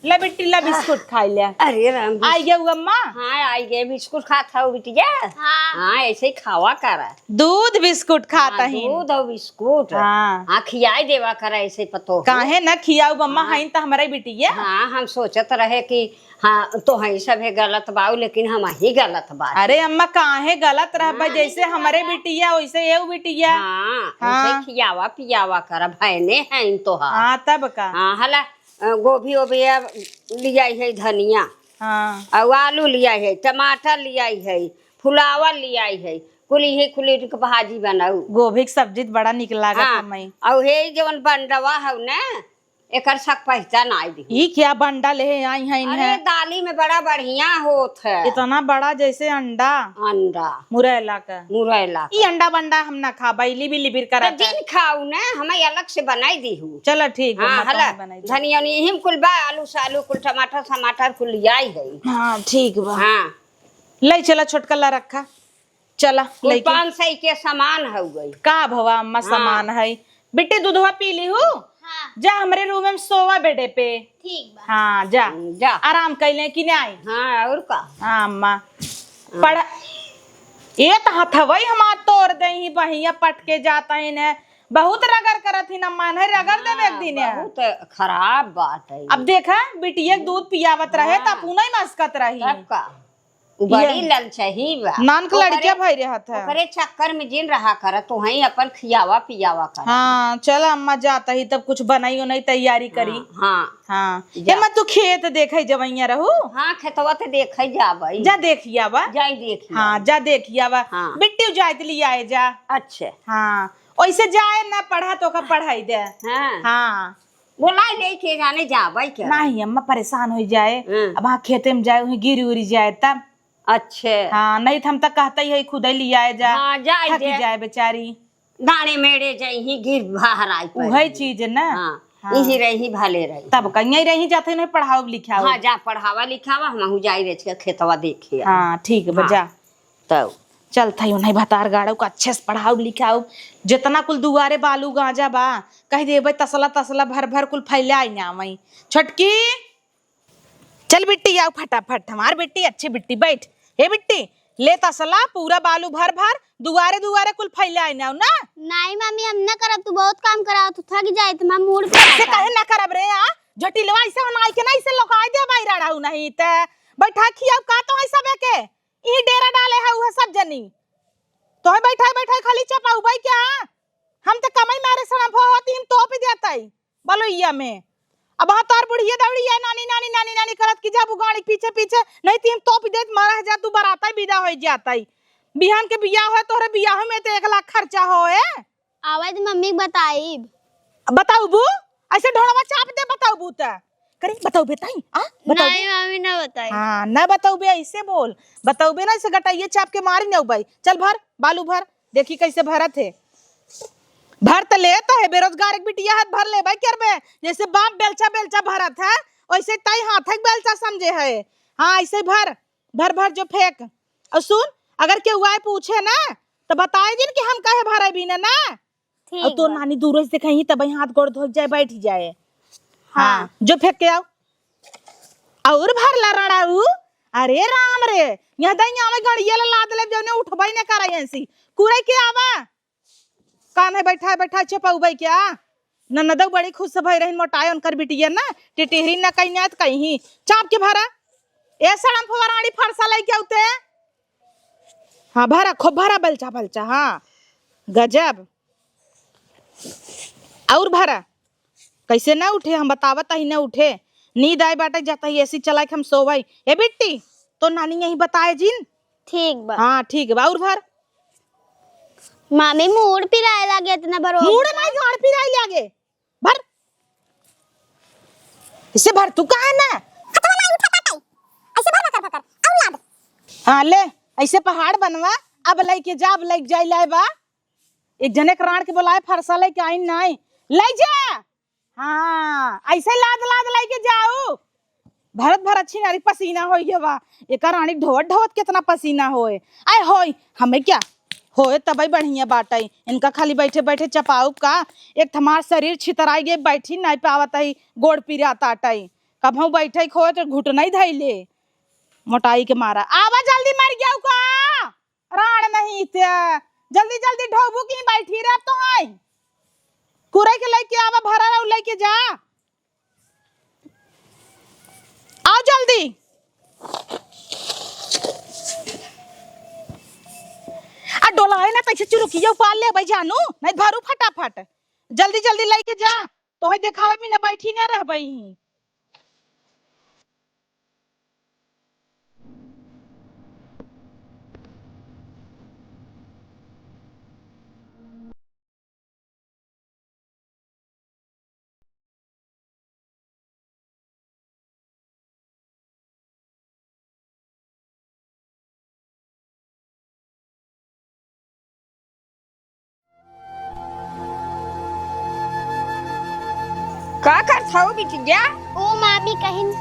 ले बिट्टी, ले बिस्कुट खाई ले। अरे राम जी। आई गए अम्मा? हाँ, आई गए, बिस्कुट खात हऊ बिटिया? हाँ। हाँ, ऐसे ही खावा करा। दूध बिस्कुट खात हाँ, हईन। दूध और बिस्कुट। हाँ। हाँ, खियाई देवा करा ऐसे पतो हो। काहे ना खियाऊ अम्मा, हाँ। हईन त हमरे बिटिया। हाँ, हम सोचत रहे कि हाँ, तोहई सभे गलत बाऊ, लेकिन हमही गलत बा। अरे अम्मा, काहे गलत रहबे? हाँ, जैसे लेकिन हमरे बता। बिटिया, वैसे एऊ बिटिया। हाँ, हाँ। उसे खियावा पियावा कर, भैने हैं इन तोहार। हाँ, तब का? हाँ, हला, अ, गोभी ओभी अब लियाई है, धनिया। हाँ। और आलू लियाई है, टमाटर लियाई है, फुलावर लियाई है, कुल इहे कुल इनके भाजी बनाऊ। गोभी के सब्जी त बड़ा निक लागत हाँ, है मई। और हे जवन बंडवा हऊ ना, एकर सक पहिचान आई दी। ई क्या बंडा लेहे आई हैं अरे, इन्हें? दाली में बड़ा बढ़िया होत है। इतना बड़ा जैसे अंडा। अंडा। मुरैला का। मुरैला ई का। अंडा बंडा हम ना खाबा, ई लिबिर लिबिर तो करत है। जिन खाऊ ना, हमें अलग से बनाई दीहू। चला ठीक बा, हाँ, अम्मा, हला। तोहई बनाई दे। धनिया उनिया हिम कुल बा, आलू सालू कुल, टमाटर समाटर कुल लियाई है। हाँ, ठीक बा। हाँ। ले चला छोटका ला रखा। चला, कुल लइके। पाँच सौ के सामान हउवे। का भवा अम्मा हाँ। सामान है? बिट्टी दूधवा पी ली हूँ? हाँ। जा हमरे रूम में सोवा बेडे पे। ठीक बा। हाँ, जा। हम्म, जा। आराम कैले कि नहीं? हाँ, और का? हाँ, अम्मा। हाँ। पढ़-, ए त हथवई हमार तोड़ देही, बहिया पटके जात ही ने। बहुत रगड़ करत ही न, मन है रगड़ देबे एक हाँ, दिन है। बहुत खराब बात है। अब देखा, बिटिया के दूध पियावत रहे, हाँ। त अपना ही मस्कत रही। तब का? उ बड़ी ये ललचही बा। नान के ओकरे, लड़किया भई रहत है। ओकरे चक्कर में जिन रहा कर, तोहई अपन खियावा पियावा कर। हाँ, चल अम्मा जात ही तब कुछ बनाई उनाई तैयारी करी। हाँ, हाँ। हाँ। जा। एमा तू खेत देखे जवैया रहू? हाँ, खेतवा ते देखे जाबई। जा देखिया बा। जाई देखिया। हाँ, जा देखिया बा। हाँ। बिट्टी जाइत लियाए जा। अच्छा। हाँ, ओइसे जाए ना पढ़ा तो का पढ़ाई दे। हाँ। हाँ। बोलाई ले के जाने जाबे के। नहीं अम्मा परेशान हो जाए। हम्म। अब हाँ खेते में जाए, वहीं गिर उड़ जाए तब। अच्छे। हाँ, नहीं तो हम तक कहते ही है खुद ही लियाए जा। हाँ, जाए थक दे। जाए बेचारी। गाने मेरे जाई ही गिर बाहर आई पर। उहे चीज ना। हाँ। हाँ। इही रही, भले रही। तब कहीं रही जाते नहीं पढ़ाओ लिखाओ। हाँ, जा पढ़ावा लिखावा, हमहू जाई रेच के खेतवा देखे। हाँ, ठीक बा, हाँ। जा। तब चलत हई, उन्हें भतार गाड़ो का अच्छे से पढ़ाउब लिखाउब। जितना कुल दुआरे बालू गांजा बा, कह देबे तसला तसला भर भर कुल फैलाई ना वहीं। छोटकी, चल बिट्टी, आउ फटाफट, हमार बिट्टी, अच्छी बिट्टी, बैठ। हे बिट्टी, ले तसला पूरा बालू भर भर दुआरे दुआरे कुल फैलाई ना, ना? नहीं मामी, हम ना करब, तू बहुत काम करावत, तू थक जाए, तुम्हारा मूड पे ऐसे आता। काहे ना करब रे, आ? जटिलवा ऐसे बनाई के ना, ऐसे लोकाई दे भाई रड़ाऊ नहीं ते। बैठा खियाउ का तो है सबे के? ई डेरा डाले है उहे सब जनी। तोहे बैठाई बैठाई खाली चपाउबई क्या? हम त कमाई मारे सड़म होती हम तोप देतई बलुइया में। अब हाँ तोर बुढ़िया दौड़ी है नानी, नानी, नानी, नानी करत कि जाबू गाड़ी पीछे पीछे, नहीं ती हम तोप देत मरह जा तू बरातई विदा होइ जातई। बिहान के बियाह होए तोहरे बियाह में त एक लाख खर्चा होए। आवाज मम्मी के बताइब। बताउबू? ऐसे ढोड़वा चाप दे बताउबू त। करे बताउबे ताई? आ? बताउबे? नहीं मम्मी ना बताई। हाँ, ना बताउबे ऐसे बोल। बताउबे ना ऐसे गटाइए चाप के मारी ना उबाई। चल भर, बालू भर। देखी कैसे भरत है। भर त ले त है बेरोजगार एक बिटिया हाथ भर ले भाई करबे। जैसे बाप बेलचा बेलचा भरत है, वैसे ताई हाथ एक बेलचा समझे है। हाँ, ऐसे भर, भर भर जो फेंक। और सुन, अगर केहू आए पूछे ना, त बताए दिन कि हम कहे भरे बिना ना। ठीक और तोर बा। नानी दूर से देखही तब हाथ गोड़ धो जाए, बैठ जाए। हाँ। हाँ, जो फेंक के आओ। और भरला रड़ाऊ। अरे राम रे, यहाँ दही आवे गड़िया ला लाद ले जौने उठबई न करे ऐसी। कुरे के आवा। कान है बैठा है, बैठा है, चपाउबई क्या? ननदऊ बड़ी खुश भई रहिन मोटाए उनकर बिटिया ना, टिटिहरी न कहीं ना त कहीं। चाप के भरा। ए सड़म फुवरानी फरसा लइके आउते। हाँ, भरा, खूब भरा, बलचा, बलचा, हाँ। गजब। और भरा। कैसे ना उठे, हम बतावत ही ना उठे। नींद आए बाटे, जाता ही एसी चला के हम सोवई। ए बिट्टी, तो नानी यहीं बताए जिन। ठीक बा। हाँ, ठीक बा। और भर। मामी, मूड़ पिराए लागे इतना भर। मूड़ नहीं, गाड़ पिराए लागे। भर। इसे भर, तू कहाँ है ना? हथवा ना उठा पाटाई। ऐसे भर भकर भकर। और लाद। हाँ, ले, ऐसे पहाड़ बनवा। अब लइके जा, अब लइके जाई लाए बा। एक जने के राण के बोलाए, फरसा लइके आई नाई। लइ जा। हाँ, ऐसे लाद लाद लइके जाऊ। भरत भरत छिनारी पसीना होई गवा। एकर रानी ढोवत ढोवत कितना पसीना होए। आय होई, हमें क्या? होए तबई बढ़िया बाटई। इनका खाली बैठे बैठे चपाउब का? एक त हमार शरीर छितराई गए, बैठी नाई पावत हई, गोड़ पिरात आटई। कभऊ बैठे खोए तो घुटनई धइले। मोटाई के मारा। आवा जल्दी मर गया का? राण नहीं ते। जल्दी जल्दी ढोबू की बैठी रह तो आई। कुरे के लइके आवा, भरा रहो लइके जा। आओ जल्दी। आ डोलाए ना तैसे चुरुकिया उपाल ले भाई जानू, नहीं भरू फटाफट। जल्दी जल्दी लइके जा। तोहे देखावे में ना बैठी ना रहबई। का करत हऊ बिटिया? ओ मामी कहिन।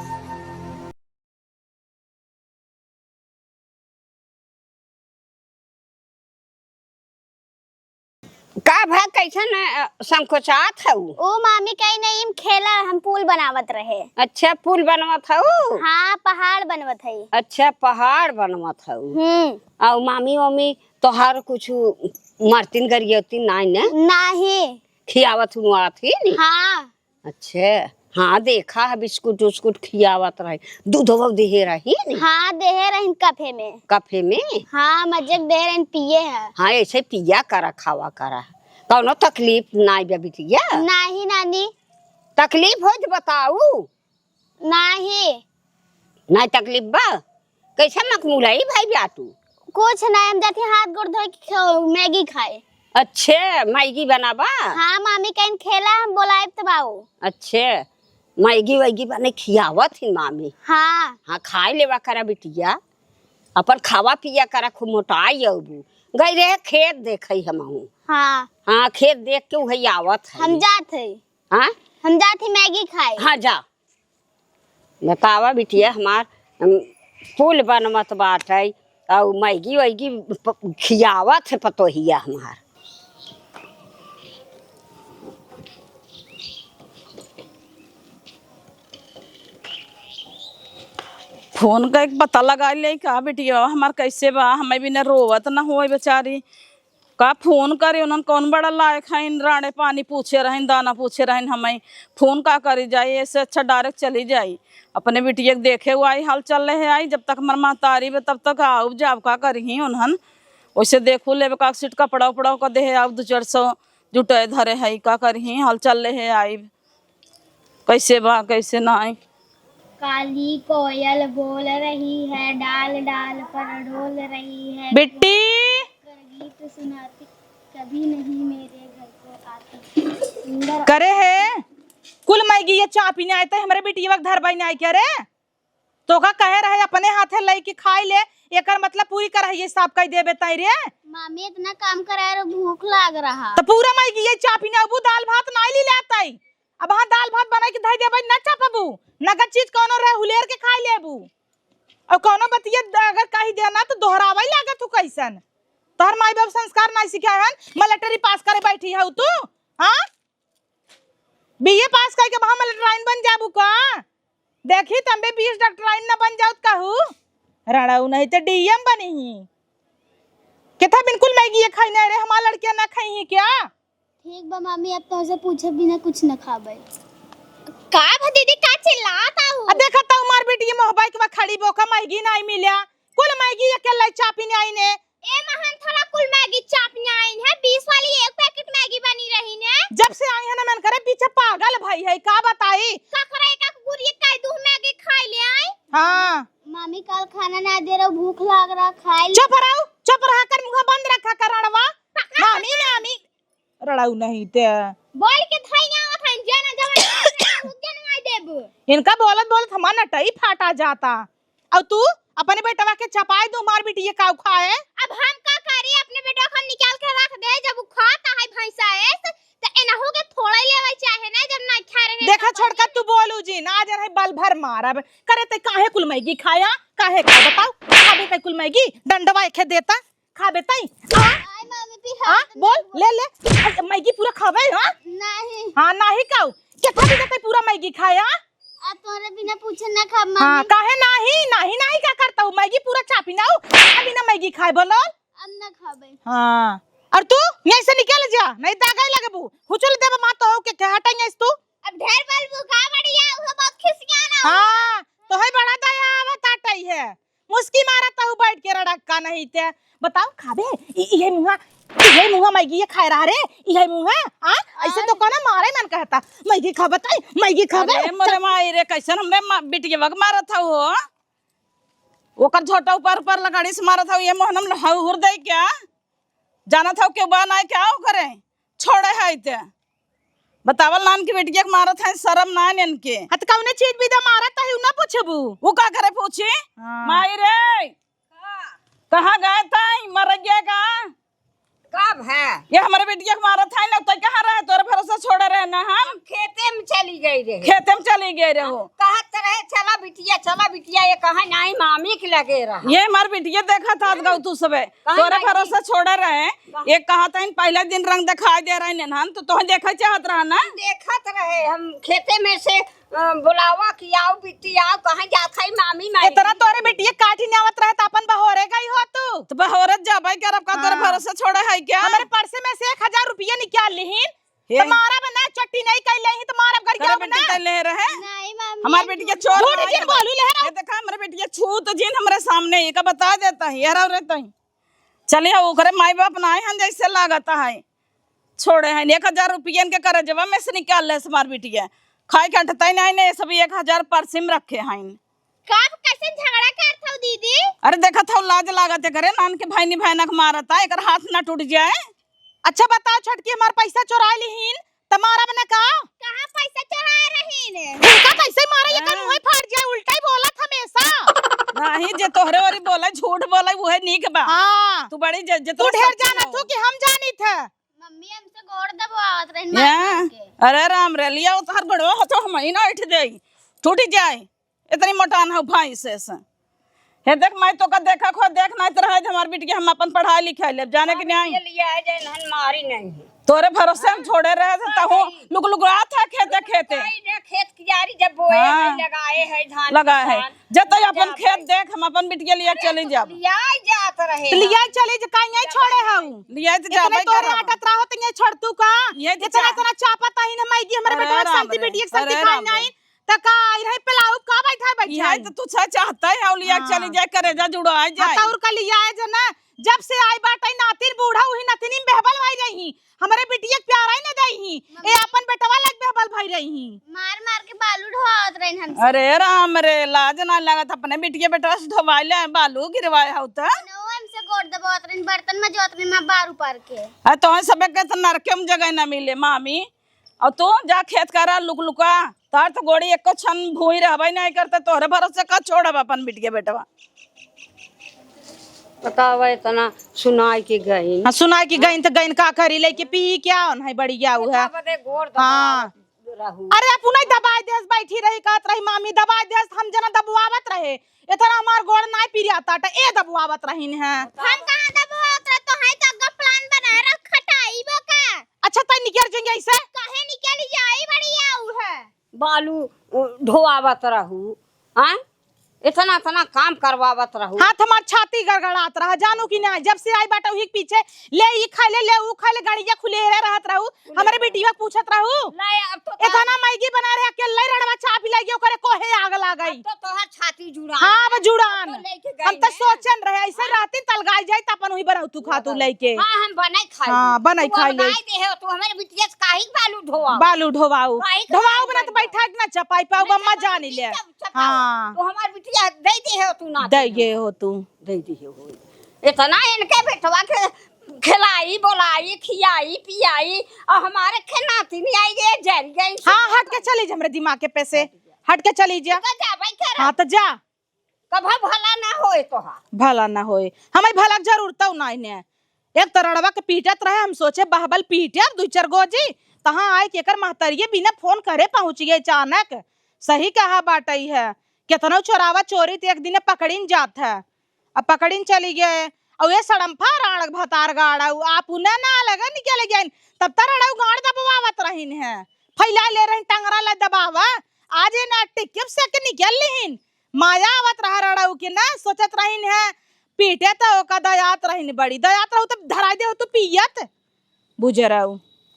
का भा, कैसन, अ, संकोचात हऊ? ओ मामी, कहीं नहीं, हम खेला, हम पुल बनावत रहे। अच्छा, पुल बनवत हऊ? हाँ, पहाड़ बनवत हई। अच्छा, पहाड़ बनवत हऊ। हम्म। अउ मामी, मामी तोहार कुछु मारतिन गरियौतिन नाई न? नाही। खियावत हुआत ही नी? हाँ। अच्छे, हाँ, देखा है बिस्कुट उस्कुट खियावत रही, दूधवा देहे रही नी? हाँ, देहे रही कफे में। कफे में? हाँ, मजे के देहे रही, पिए है। हाँ, ऐसे पिया करा, खावा करा, कौनो तकलीफ नाई बा बिटिया? नाही नानी। तकलीफ हो तो बताऊ। नाही। नाही तकलीफ बा? कैसे मखमूला ही भाई बा तू? कुछ नाही, हम जाती हाथ गोड़ धोए के ख-, मैगी खाए। अच्छे, मैगी बनाबा? हाँ मामी, कहीं खेला हम बोलाए तब आओ। अच्छे, मैगी वैगी बने खियावत ही मामी। हाँ। हाँ, खाए लेवा करा बिटिया, अपन खावा पिया करा, खूब मोटाई अबू। गई रहे खेत देखई हमहू। हाँ। हाँ, खेत देख के उहे आवत है। हम जात है। हाँ? हम जात ही मैगी खाए। हाँ, जा। बतावा बिटिया, हमार, अम, पुल बनवत बाटै, अउ मैगी वैगी प-, खियावत है पतोहिया हमार। फोन कइके पता लगाइ लेई का बिटिया हमार कइसे बा, हमैं बिना रोवत न होई बेचारी। का फोन करी, उन्हन कौन बड़ा लायक हइन, राड़े पानी पूछे रहिन, दाना पूछे रहिन, हमैं फोन का करी जाई, एसे अच्छा direct चली जाई, अपने बिटिया के देखे आई, हाल चल रहे आई, जब तक हमार महतारी बे तब तक आउब जाब, का करिहीं उन्हन, ओइसे देखू लेबे का सीट कपड़ा उपड़ा का देहे आउब, दू चार सौ जुटाए धरे हई, का करिहीं, हाल चल रहे आई। कैसे बा, कैसे नाई? काली कोयल बोल रही है, डाल डाल पर डोल रही है। बिट्टी! गीत सुनाती, कभी नहीं मेरे घर को आती। सुंदर करे है, कुल मैगी ये चापी नाई आए, तै हमरे बिटिया के धरबाई नाई क्या रे? तोका कहे रहे अपने हाथे लई के खाई ले, एकर मतलब पूरी करहिए साफ कई देबे तई रे। मामी इतना काम कराए रहो, भूख लाग रहा। तो पूरा मैगी ये चापी ना, अबू दाल भात नाई ली लेतई। अब हाँ दाल भात बनाई के धई देबे, ना चापबू, नगद चीज कौनो रहे हुलेर के खाई लेबू। और कौनो बतिया द-, अगर कही देना तो दोहरावई लागत हूँ कैसन। तोहर माई बाप संस्कार नाई सिखाए हन, मलेटरी पास करे बैठी हऊ तू, हाँ? बीए पास कइके अब हम लेटराइन बन जाबू का? देखी तम्बे बीएस डॉक्टराइन न बन जाउत कहू। रड़ऊ नहीं ते डीएम बनी ही। केथा बिल्कुल मैगी ये खाई नहीं रे, हमार लड़कियां ना खाई ही क्या? ठीक बा मामी, अब तोसे पूछे बिना कुछ न खाबे। का भा दीदी, का चिल्लात आहू? आ देखा त हमार बेटी ये मोहबाई के बा खड़ी बोका मैगी नहीं मिल्या। कुल मैगी अकेले चापी नहीं आई ने। ए महन थोड़ा कुल मैगी चापी आइन है, बीस वाली एक पैकेट मैगी बनी रही ने। जब से आई है ना मन करे पीछे पागल भई है, का बताई? का करे का गुरिये काई दू मैगी खाई ले आई। हाँ। मामी कल खाना ना दे रहो, भूख लाग रहा, खाई ले। चुप रहो, चुप रहा कर, मुंह बंद रखा कर रड़वा। मामी, मामी। रड़ऊ नहीं ते। बोल के धई आवत हन, जे ना जवन रुक के ना देबू। इनका बोलत बोलत हमार नटई फाटा जाता। अउ तू अपने बेटवा के चपाई दू, मार बिटिया का उखाए। अब हम का करी, अपने बेटवा को निकाल के रख दे, जब उ खाता है भैंसा एस, त एनहू के थोड़ा लेवे चाहे ना, जब ना खा रहे देखा तब छोड़का, तू बोलू जी ना, आज रहे बल भर मारब। करे ते काहे कुल मैगी खाया, काहे खाए बताओ, खाबे कई कुल मैगी, डंडवा एखे देता, खाबे तई, आ? आय मामी, फिर आ, हाथ में बोल, ले, ले, आ, मैगी पूरा खाबे, हाँ? नहीं। हाँ, नाही काऊ, केथा बिना तई पूरा मैगी खाया? अब तोरे बिना पूछे ना खाब, हाँ, मामी। काहे नाही, नाही, नाही का करता हूँ? मैगी पूरा चापी ना हूँ, अभी ना मैगी खाए, बोलो। अब ना खाबे। हाँ, और तू यहीं से निकल जा, नहीं तो आगे लगबू, हुचुल देबे माँ तो हो के, के हटाएंगे इस तू? अब ढेर बोलबू का बढ़िया, वो बहुत खिसियाना हो। हाँ, तो है बड़ा दया आवत आटई है, मुस्की मारत हूँ बैठ के रड़क्का नहीं ते। बताओ खाबे, इ-, इहे मुँहा, इहे मुँहा मैगी ये खाए रहा रे, इहे मुँहा, आ? ऐसे तो कौनो मारे मन कहता, मैगी खाबे तई, मैगी खाबे। अरे मोरे माई रे, कैसन हमरे मा-, बिटिया के मारत हऊ हो? ओकर झोटा ऊपर ऊपर लगाड़ी से मारत हऊ, ये मोहनम हऊ हुर दे क्या? जानत हऊ के बा नाई क्या ओकरे? छोड़े है ते। बतावल नान की बेटिया के मारत है, शरम नाई इनके। हत कौने चीज बिदा मारत है, उ ना पूछबू? उ का करे पूछी? हाँ। माई रे, कहाँ गए ताई? मर गया का? कब है? ये हमरे बेटिया के मारत है ना, तो कहाँ रहे? तोरे भरोसा छोड़े रहे ना हम। हम खेते में चली गई रहे। खेते में चली गए रहो। कहत रहे, "चला बिटिया, चला बिटिया," ये कहा, "नहीं, मामी के लगे रहा।" ये हमार बिटिया देखत हाथ गऊ तू सबे। कहाँ तोरे गई? भरोसा छोड़े रहे। कहाँ? ये कहत है, "पहले दिन रंग दिखाई दे रहे हैं हम," तो तोहे देखे चाहत रहा ना। देखत रहे, हम खेते में से अ, बुलावा कि आओ बिट्टी, आओ, कहाँ जात है मामी, माई? इतना तोरे बिटिया काठी न्यावत रहे, त अपन बहोरे गई हो तू? त बहोरत जाबे करब का, तोरे हाँ। भरोसे छोड़े है क्या? हमरे पर्से में से एक हजार रुपया निकाल लिहिन, हे। त मारब ना, चट्टी नहीं कई लेही, त मारब गरिया तोरे में बिट्टी ना। तै ले रहे? नहीं, मामी। हमार बिटिया चोर झूठ नहीं जिन है। बोलू ले रहो। ये देखा, हमरे बिटिया छूत जिन हमरे सामने, ये का बता देता है, ये रहो रहता है। चलिए, ओकरे माई बाप ना आए हन, जैसे लागत है। छोड़े हैं, एक हजार रुपयन के करजवा में से निकाल ले हमार बिटिया। खाए के अटतै नहीं ने, सब एक हजार पर्सी में रखे हैं। कब कैसे झगड़ा करत हऊ दीदी? अरे देखत हऊ, लाज लागत है करे, नान के भाई निभाए नक मारता, एकर हाथ ना टूट जाए। अच्छा बताओ छोटकी, हमार पैसा चोरा लिहीन, त मारब न का? कहाँ पैसा चोराए रहीन? उनका कैसे मारे, एकर हाँ। मुँह फाट जाए, उल्टा ही बोलत हमेशा। नहीं, जे तोहरे ओरी बोले, झूठ बोले, उहे नीक बा। हाँ। तू बड़ी जे, जे तू तोहरे ढेर सब जानत हो। हो कि हम जानित है। मम्मी हमसे गोड़ दबवावत रहिन मार मार के। अरे राम रे, लिया उतार गोड़वा, हो तो हम ही ना उठ जाई, टूट जाए। इतनी मोटान हौ भैंस से। हे देख, मैं तोका देखा खो देख नाहीं त रहे, हमार बिटिया हम अपन पढ़ाई लिखाई लेब, जाने कि नाहीं? ये लिया है, जैन हन मारी नहीं है। तोरे भरोसे हम छोड़े रहे थे, तहूँ लुक लुक रहा था खेते खेते। भाई ने खेत कियारी जब बोए हैं, हाँ। लगाए हैं धान लगाए हैं। किसान। जब तो अपन खेत देख, हम अपन बिटिया लिया चली जाब। लिया जात रहे तो लिया हैं। चली जा, काहे नहीं छोड़े हऊ? लिया तो इतने जाबे तोरे करब। आटत रहो तो ये छोड़ तू का? ये तो इतना, चाह। इतना चापत आइन हम आइगी, हमरे अरे बेटवा राम शांति रे, बिटिया के शांति अरे खाए राम रे। नहीं। त का इरही पेलाऊ का बैठा बैठा यही है? तो तू सा चाहता है, अउलिया हाँ। चली जाए, करेजा जुड़ा हाँ, जाए। त और का लिया है जे ना, जब से आई बाटे नातिन बूढ़ा, उही नतिनी में बेहबल भाई रही, हमरे बिटिया के प्यारा ही न दई ही, मम्मी। ए अपन बेटवा लग बेहबल भाई रही ही। मार मार के बालू ढोआवत रहिन हमसे। अरे राम रे, लाज ना लागत, अपने बिटिया बेटवा से ढोवाई ले, बालू गिरवाए हौ त। नौ हमसे गोड़ दबावत रहिन, बर्तन मजवावत रहिन, माँ बारू पार के। अरे तोहन सबे के त नरके में जगह ना मिले, मामी। अउर तू जा खेत करा लुकलुका, तार तो गोड़ी एको छन भूई रहबे नहीं करते, तोहरे भरोसे का छोड़ब अपन बिटिया बेटवा। बतावा, इतना सुनाई के गइन। हाँ, सुनाई के गइन तो गइन का करी, लेके पी क्या होन है, बढ़िया उ है। इतना बदे गोड़ हाँ। दबावत रहू। अरे, अपना ही दबाई देस, बैठी रही, कहत रही, "मामी दबाई देस, हम जना दबवावत रहे।" इतना हमार गोड़ नाई पिरियात आटा, ए दबवावत रहिन है। हम कहाँ दबवावत रहे, तो है तो अग्गा plan बनाए रख, खटाई बो का। अच्छा, तै निकल जाएंगे ऐसे? काहे निकल जाई, बड़ी आऊ है। बालू, उ, ढोआवत रहू, हाँ? इतना, इतना काम करवावत रहू। हाथ हमार छाती गड़गड़ात रहा, जानू कि ना? जब से आई बाटा उही के पीछे, ले ई खाए ले, ले ऊ खाए ले, गड़िया खुले रहत रहू। हमरे बिटिया के पूछत रहू। ले, अब तो इतना मैगी बना रहे, अकेले रड़वा चाप लगी, ओकरे कोहे आग लागई। अब तो तोहर छाती जुड़ान। हाँ, अब जुड़ान। अब तो लेके गई हम तो है। सोचन रहे, ऐसे हाँ। रहती तलगाई जाई, त अपन उही बनाऊ तू खा तू लेके। हाँ, हम बनाई खाई। हाँ, बनाई तू खाई ले। बनाई दे हो, तू हमरे बिटिया से काहे के बालू ढोवाऊ? बालू ढोवाऊ। काहे के ढोवाऊ बालू बना तो ढोवाऊ? बैठा के ना चपाई पाऊ, नहीं, अम्मा चपाई जानी नहीं, ले। चप-, चपाऊ। हाँ। तू हमार बिटिया दे दे हो, तू ना दे दे हो। हो तू। दे दे हो। इतना इनके बेटवा के खिलाई, बोलाई, खियाई, पियाई, अउर हमारे खेनाती नहीं आई, ये जर गई। हाँ, हट के चली जा हमरे दिमाग के पे से। हट के चली जा। तो जा भाई, कर। हाँ, तो जा। कभा भला ना होए तोहार। भला ना होए। हमें भला के जरूरत नाई ने। एक तो रड़वा के पीटत रहे, हम सोचे बहबल पीटे अब दुई चार गोजी। तहाँ आए के एकर महतरिये बिना फोन करे पहुँच गए अचानक। सही कहा बाटई है। केतनो चोरावा चोरी त एक दिने पकड़िन जात है। अब पकड़िन चली गए। अउ ये सड़म्फा राड़ भतार गाड़ा, उ आप उन्हें ना लगे निकल गए। तब तर रड़ऊ गाड़ दबवावत रहिन है। फैला ले रहिन टंगरा ले दबावा। आज ये ना टिकप से के निकल लिहिन। माया आवत रहा रड़ऊ के ना, सोचत रहिन है। पीटे तो ओका दयात रहिन बड़ी। दयात रहू तब धराई दे हो तू पियत। बुझे रहू।